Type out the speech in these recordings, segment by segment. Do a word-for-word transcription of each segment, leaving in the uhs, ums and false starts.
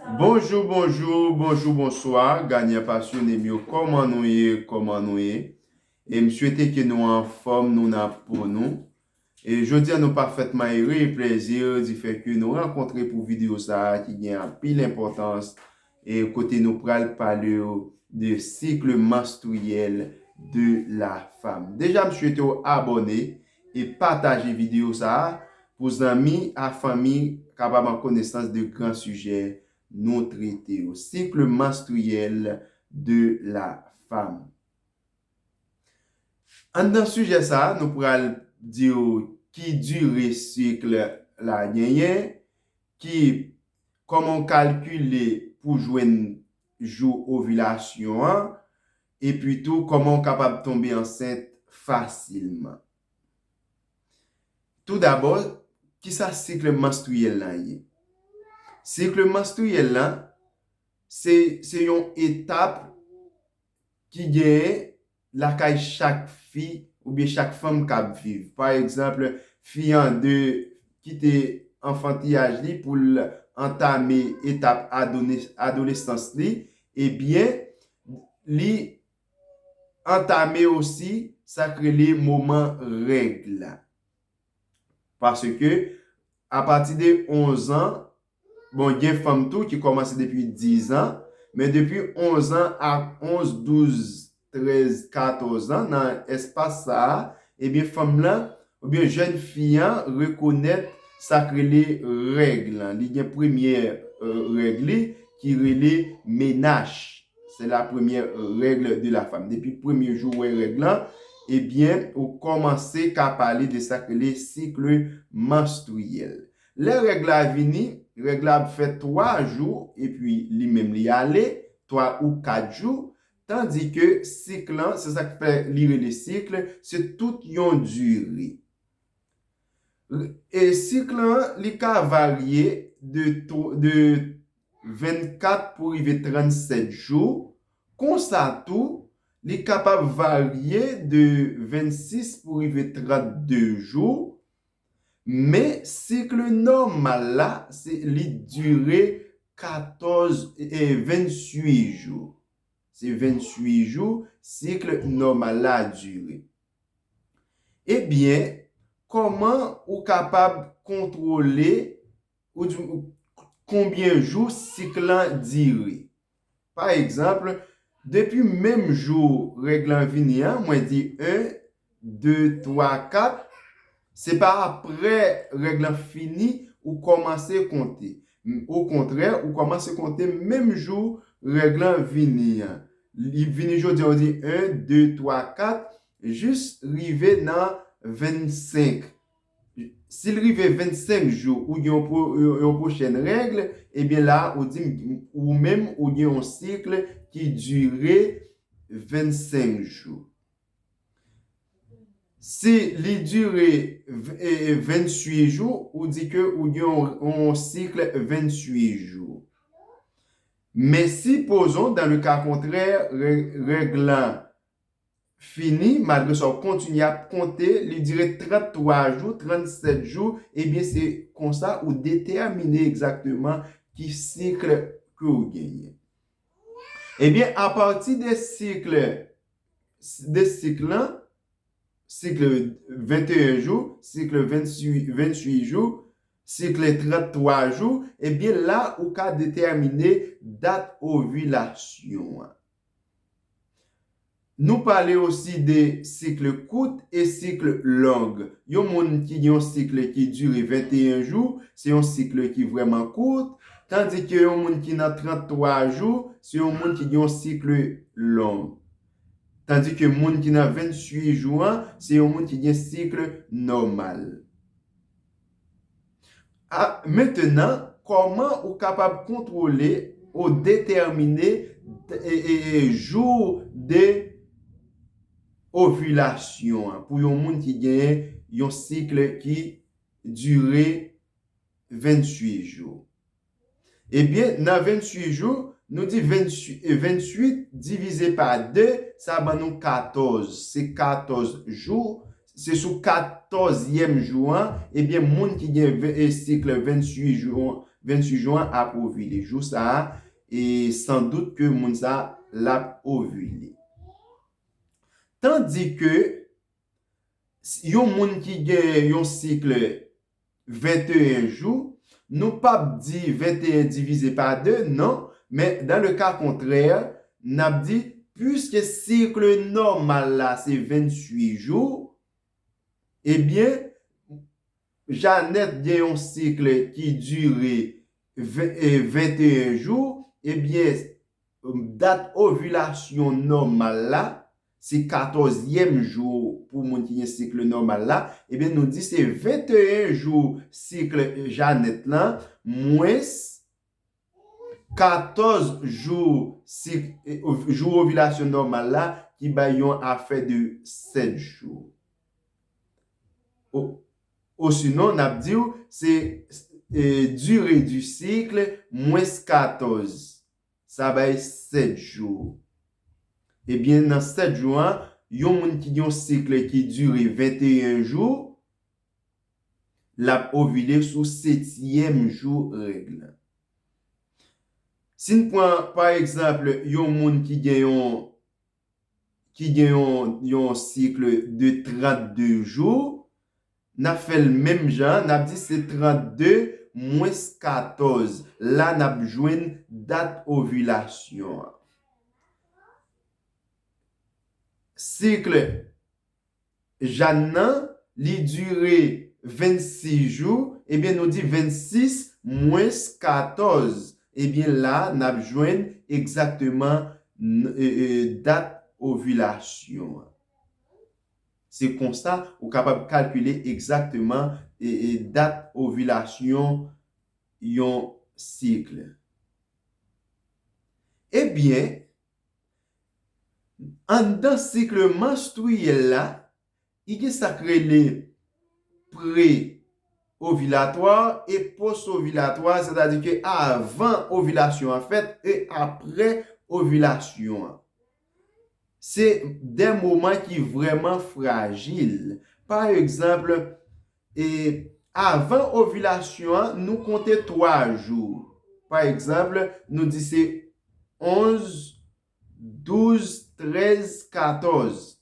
Bonjou, bonjou, bonjou, bonswa, ganyan pasyone m yo, kòman nou ye, kòman nou ye? E m swete ke nou anfòm, nou nan po nou. E jodi a nou pafètman ere e plèzi di fè ke nou rankontre pou videyo sa a ki gen anpil enpòtans e kote nou pral pale w de cycle menstruel de la femme. Deja, m swete w abòne e pataje videyo sa a pou zanmi a fanmi kapab an konesans de gran sijè nou trete yo. Cycle menstruel de la femme. Anndan sijè sa a, nou pral di w ki dire sik la genyen, ki kòman w kalkile pou jwenn jou ovilasyon an, epi tou kòman w kapab tonbe ansent fasilman. Toudabò, kisa sik menstriyèl lan ye? Sik menstriyèl lan, se, se yon etap ki genyen lakay chak fi oubyen chak fanm k ap viv. Pa egzanp, fi an de kite anfantiyaj li pou l antame etap adone-, adolesans li, ebyen, li antame osi sa k rele moman règ la. Paske, apati de onz an, bon, gen fanm tou ki kòmanse depi diz an, men depi onz an a onz, douz, trèz, katòz an, nan espas sa a, ebyen, fanm lan, oubyen jèn fi an, rekonèt sa k rele règ lan. Li gen premyè, euh, règ li, ki rele menaj. C'est la première règle de la femme. Depi premye jou w wè règ lan, ebyen, ou kòmanse ka pale de sa k rele sik menstriyèl. Lè règ la vini, règ la ap fè twa jou, epi li menm li ale, twa ou kat jou, tandi ke sik lan, se sa k fè li rele sik, se tout yon dire. E sik lan, li ka varye de tw-, de vennkat pou rive trannsèt jou. Konsa tou, li kapab varye de vennsis pou rive trannde jou. Men sik nòmal la, se, li dire katòz, e, venntuit jou. Se venntuit jou sik nòmal la dire. Ebyen, kòman ou kapab kontwole ou di, konbyen jou sik lan dire? Pa egzanp, depi menm jou règ lan vini an, mwen di en, de, twa, kat, se pa apre règ lan fini ou kòmanse konte. Okontrè, ou kòmanse konte menm jou règ lan vini an. Li vini jodi a, ou di en, de, twa, kat, jis rive nan vennsenk. Si l rive vennsenk jou, ou gen yon pwo-, yon, yon pwochèn règ, ebyen la, ou di, ou menm, ou gen yon sik ki dire vennsenk jou. Si li dire v-, e, e, venntuit jou, ou di ke ou gen yon, yon sik venntuit jou. Men sipozon, dans le cas contraire, rè-, règ lan fini, malgre sa w kontinye ap konte, li dire tranntwa jou, trannsèt jou, ebyen, se konsa ou detèmine egzakteman ki sik ke w genyen. Ebyen, apati de sik, de sik lan, sik venteyen jou, sik venntuit, venntuit jou, sik tranntwa jou, ebyen, la, ou ka detèmine dat ovilasyon an. Nou pale osi de sik kout e sik long. Yon moun ki gen yon sik ki dire venteyen jou, se yon sik ki vrèman kout, tandi ke yon moun ki nan tranntwa jou, se yon moun ki gen yon sik long. Tandi ke moun ki nan venntuit jou an, se yon moun ki gen sik nòmal. A, mentenan, kòman ou kapab kontwole ou detèmine, e, e, e, jou de ovilasyon an pou yon moun ki genyen yon sik ki dire venntuit jou? Ebyen, nan venntuit jou, nou di venntuit, e, venntuit divize pa de, sa ban nou katòz. Se katòz jou, se sou katòzyèm jou an, ebyen, moun ki gen ve-, e, sik venntuit jou an, venntuit jou an ap ovile. Jou sa a, e san dout ke moun sa a l ap ovile. Tandi ke yon moun ki gen yon sik venteyen jou, nou p ap di venteyen divize pa de, non, men dans le cas contraire, n ap di, puiske sik nòmal la se venntuit jou, ebyen, Janèt gen yon sik ki dire ven- e, venteyen jou, ebyen, dat ovilasyon nòmal la, se katòzyèm jou pou moun ki gen sik nòmal la, ebyen, nou di se venteyen jou sik Janèt lan, mwens katòz jou sik, e, jou ovilasyon nòmal la, ki bay yon afè de sèt jou. O- Osinon, n ap di w, se, e, dire du cycle mwens katòz. Sa bay sèt jou. Ebyen, nan sèt jou an, yon moun ki gen yon sik ki dire venteyen jou, l ap ovile sou setyèm jou règ lan. Si n pran, pa egzanp, yon moun ki gen yon ki gen yon, yon sik de trannde jou, n ap fè l menm jan, n ap di se trannde mwens katòz. La, n ap jwenn dat ovilasyon an. Sik Jann nan, li dire vennsis jou, ebyen, nou di vennsis mwens katòz. Ebyen, la, n ap jwenn egzakteman n- e, e, dat ovilasyon an. Se konsa ou kapab kalkile egzakteman, e, e, dat ovilasyon yon sik. Ebyen, anndan sik manstriyèl la, i gen sa k rele pre-ovilatwa e post-ovilatwa, sètadi ke avan ovilasyon an fèt e aprè ovilasyon an. Se de moman ki vrèman frajil. Pa egzanp, e, avan ovilasyon an, nou konte twa jou. Pa egzanp, nou di se onz, douz, trèz, katòz.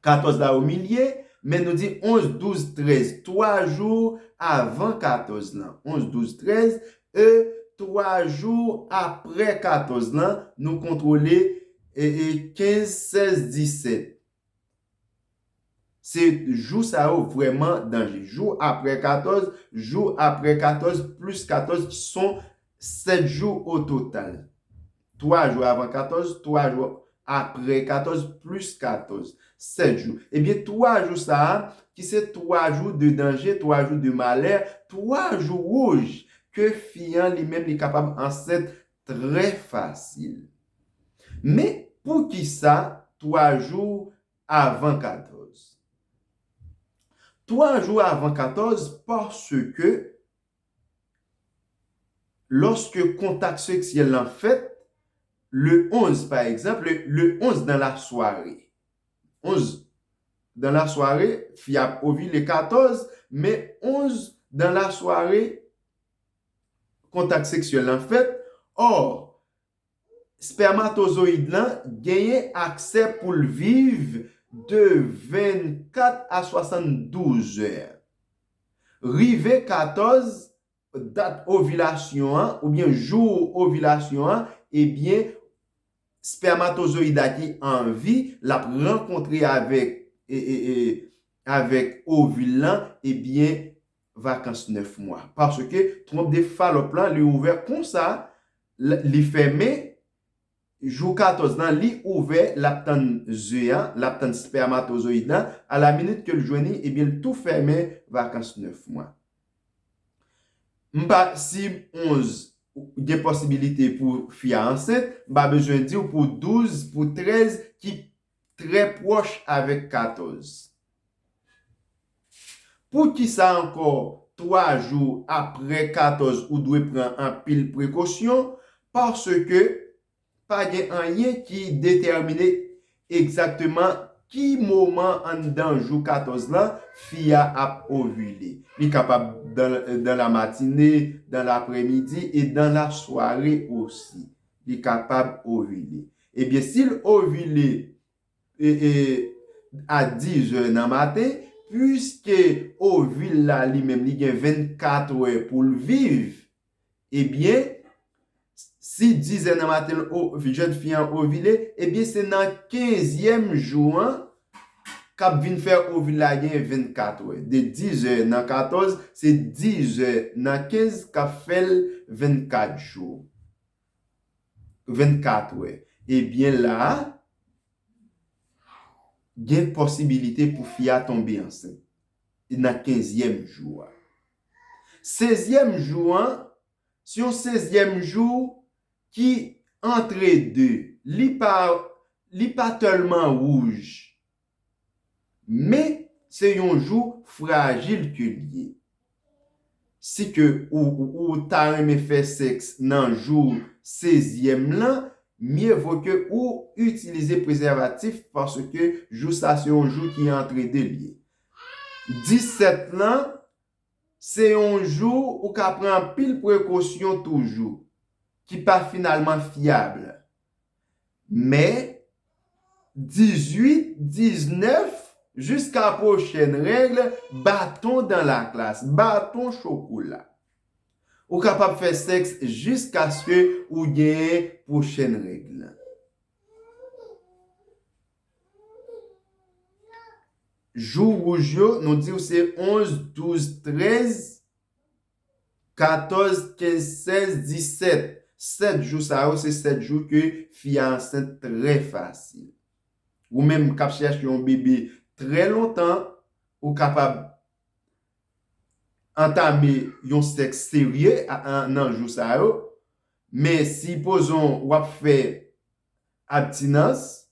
Katòz la omilye, men nou di onz, douz, trèz, twa jou avan katòz lan. Onz, douz, trèz, e twa jou aprè katòz lan, nou kontwole, e, e, kenz, sèz, disèt. Se jou sa yo vrèman danje. Jou aprè katòz, jou aprè katòz plis katòz, ki son sèt jou ototal. Twa jou avan katòz, twa jou aprè katòz plis katòz, sèt jou. Ebyen, twa jou sa a, ki se twa jou de danje, twa jou de malè, twa jou wouj, ke fi an li menm li kapab ansent trè fasil. Men, poukisa twa jou avan katòz? Twa jou avan katòz, paske lòske kontak seksyèl lan fèt, le onz, pa egzanp, le, le onz dans la soirée. Onz dans la soirée, fi ap ovile katòz, men onz dans la soirée, kontak seksyèl lan fèt. Ò, spèmatozoyid lan genyen aksè pou l viv de vennkat a swasanndouz è. Rive katòz, dat ovilasyon an, oubyen jou ovilasyon an, ebyen, spèmatozoyid la ki an vi, l ap rankontre avèk, e, e, e, avèk ovil lan, ebyen, vakans nèf mwa. Paske twonp de Falòp lan, li ouvè konsa, l- li fèmen, jou katòz lan, li ouvè, l ap tann ze an, l ap tann spèmatozoyid lan, a la minit ke l jwenn li, ebyen, l tou fèmen vakans nèf mwa. M pa, si onz gen posibilite pou fi a ansent, m pa bezwen di w pou douz, pou trèz, ki trè pwòch avèk katòz. Poukisa ankò twa jou aprè katòz ou dwe pran anpil prekosyon? Paske pa gen anyen ki detèmine egzakteman ki moman anndan jou katòz lan fi a ap ovile. Li kapab dans, dans la matinée, dans l'après-midi et dans la soirée aussi. Li kapab ovile. Ebyen, si l ovile e, e, a dizè nan maten, piske ovil la li menm li gen vennkat è pou l viv, ebyen, si dizè nan maten o, jèn fi an ovile, ebyen, se nan kenzyèm jou an k ap vin fè ovil la gen vennkat è. De dizè nan katòz, se dizè nan kenz k ap fè l vennkat jou. Vennkat è. Ebyen, la a, gen posibilite pou fi a tonbe ansent nan kenzyèm jou a. Sezyèm jou an, se yon sezyèm jou ki antre de. Li pa, li pa tèlman wouj, men se yon jou frajil ke l ye. Si ke ou, ou, ou ta renmen fè sèks nan jou sezyèm lan, mye vo ke ou itilize prezèvatif, paske jou sa se yon jou ki antre de l ye. Disèt lan, se yon jou ou ka pran anpil prekosyon toujou, ki pa finalman fyab. Men, dizwit, diznèf, jiska pwochèn règ, baton dans la classe, baton chokola. Ou kapab fè sèks jiskaske ou genyen pwochèn règ lan. Jou wouj yo, nou di w se onz, douz, trèz, katòz, kenz, sèz, disèt. Sèt jou sa yo, se sèt jou ke fi a ansent trè fasil. Ou menm k ap chèche yon bebe trè lontan, ou kapab antame yon sèks serye a, a, nan jou sa yo. Men sipozon w ap fè abstinans,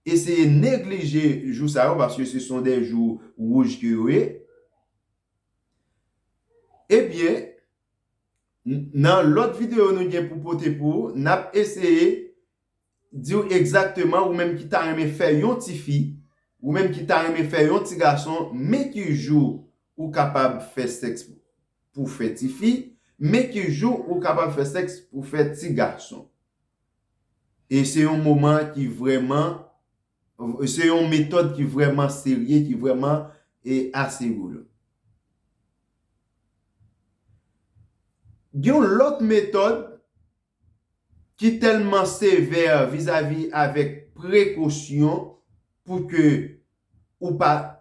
eseye neglije jou sa yo, paske se son de jou wouj ke yo ye. Ebyen, n-, nan lòt videyo nou gen pou pote pou ou, n ap eseye di w egzakteman, ou menm ki ta renmen fè yon tifi, ou menm ki ta renmen fè yon ti gason, men ki jou ou kapab fè sèks pou fè tifi, men ki jou ou kapab fè sèks pou fè ti gason. E se yon moman ki vrèman, se yon metòd ki vrèman serye, ki vrèman, e, ase rigoureux. Gen yon lòt metòd ki tèlman sevè vizavi avèk prekosyon pou ke ou pa,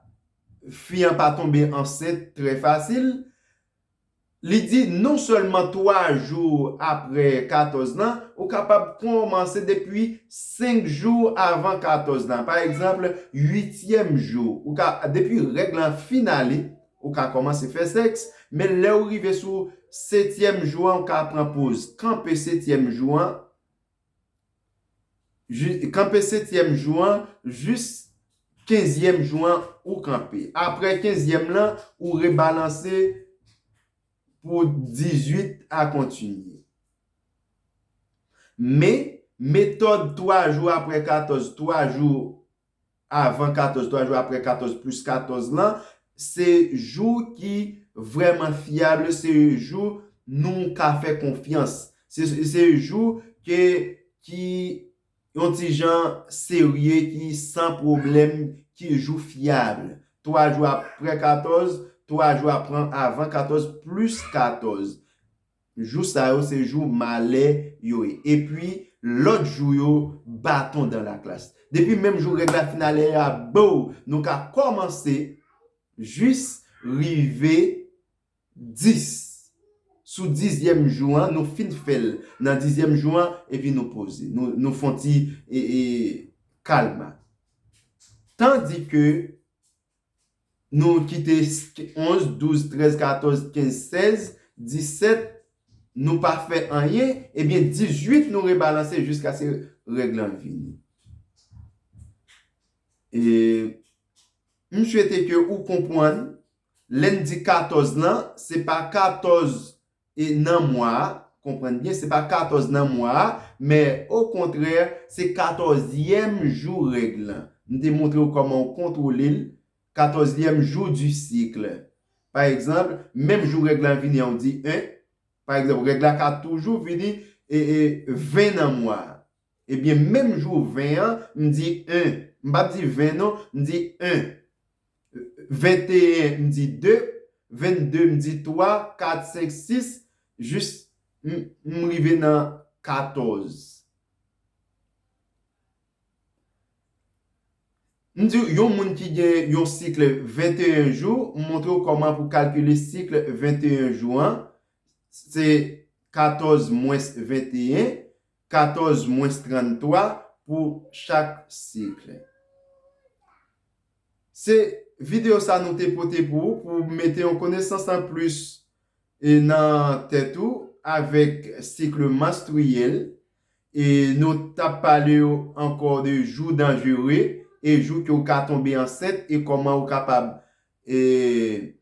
fi an pa tonbe ansent trè fasil. Li di non sèlman twa jou apre katòz lan, ou kapab kòmanse depi senk jou avan katòz lan. Pa egzanp, uityèm jou, ou ka, depi règ lan fin ale, ou ka kòmanse fè sèks, men lè ou rive sou setyèm jou an, ou ka pran poz, kanpe setyèm jou an, ji-, kanpe setyèm jou an, jis kenzyèm jou an, ou kanpe. Apre kenzyèm lan, ou rebalanse pou dizwit a kontinye. Men, metòd twa jou apre katòz, twa jou avan katòz, twa jou apre katòz plis katòz lan, se jou ki vrèman fyab, se jou nou ka fè konfyans. Se, se jou ke, ki yon ti jan serye, ki san pwoblèm, ki jou fyab. Twa jou apre katòz, twa jou apre, avan katòz plis katòz. Jou sa yo se jou malè yo ye. Epi, lòt jou yo, baton dans la classe. Depi menm jou règ la fin ale a, bow, nou ka kòmanse jis rive dis. Sou dizyèm jou an, nou fin fè l nan dizyèm jou an, epi nou poze. Nou, nou fè yon ti, e, e, kalma. Tandike nou kite onz, douz, trèz, katòz, kenz, sèz, disèt, nou pa fè anyen, ebyen, dizuit, nou rebalanse jiskaske règ lan vini. E m swete ke ou konprann, lè n di katòz lan, se pa katòz e nan mwa a, konprann byen, se pa katòz nan mwa a, men okontrè, se katòzyèm jou règ lan. m te montre w kòman w kontwole l, katòzyèm jou di sik. Pa egzanp, menm jou règ la vini an, w di en. Pa egzanp, règ la ka toujou vini e, e ven nan mwa a. Ebyen, menm jou ven an, m di en. M p ap di ven non, m di en. Venteyen, m di de. Vennde, m di twa, kat, senk, sis, jis m, m rive nan katòz. M di yon moun ki gen yon sik venteyen jou, m montre w kòman pou kalkile sik venteyen jou an. Se katòz mwens venteyen, katòz mwens tranntwa pou chak sik. Se videyo sa nou te pote pou ou, pou mete yon konesans anplis e nan tèt ou avèk sik manstriyèl. E nou t ap pale yo ankò de jou danjere e jou ke w ka tonbe ansent e kòman ou kapab e,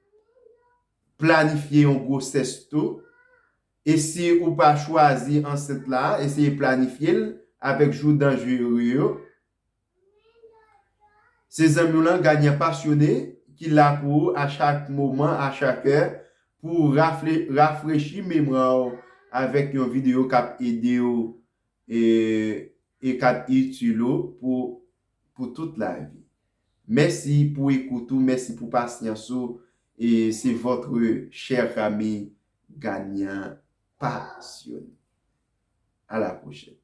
planifye yon gwosès tou. E si ou pa chwazi ansent la, eseye planifye l avèk jou danjere yo. Se zanmi w lan, Ganyan Pasyone, ki la pou ou a chak moman, a chak è, pou rafle, rafrechi memwa w avèk yon videyo k ap ede w e, e k ap itil ou pou, pou tout lavi. Mèsi pou ekout ou, mèsi pou pasyans ou. E se votre cher ami Ganyan Pasyone. À la prochaine.